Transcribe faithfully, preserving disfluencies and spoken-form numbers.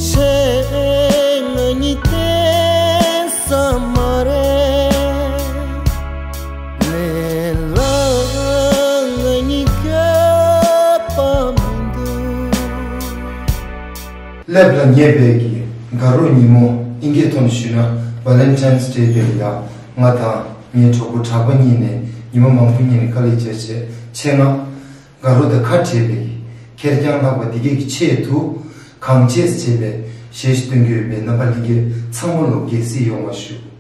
ཆེ་ང་གཉིས་བསྟེན་ས་མ་རེད། མེད་ལ་ང་གཉིས་སྐྱོབ་པ་མི་འདུག་སླེབས་ལ་ཉེ་བའི་གི་དགའ་རོགས་ཉིན་མོ། ཨིན་སྐད་ཐོག་ནས་ཞུས་ན་Valentine's Day དེ་ལ་ཡ། ང་དང་ངའི་གྲོགས་པོ་གྲགས་པ་གཉིས་ནས་ཉི་མ་མང་པོ་གཉིས་ནས་དཀའ་ལས་བརྒྱབ་བྱས། ཆེད་མངགས་དགའ་རོགས་དང་ཁ་བྲལ་བའི་གི་ཁེར་རྐྱང་ལྷག་པ་འདི་གའི་གི་ཆེད་དུ། གང་བྱས་བྱས་པའི་ཞལ་བཞུགས་སྟོན་གྱི་ཡོད་པའི་རྣམ་པ་ལྷན་རྒྱས་ཚང་མ་ལོ་དགེ་སྲིད་ཡོང་བ་ཞུ།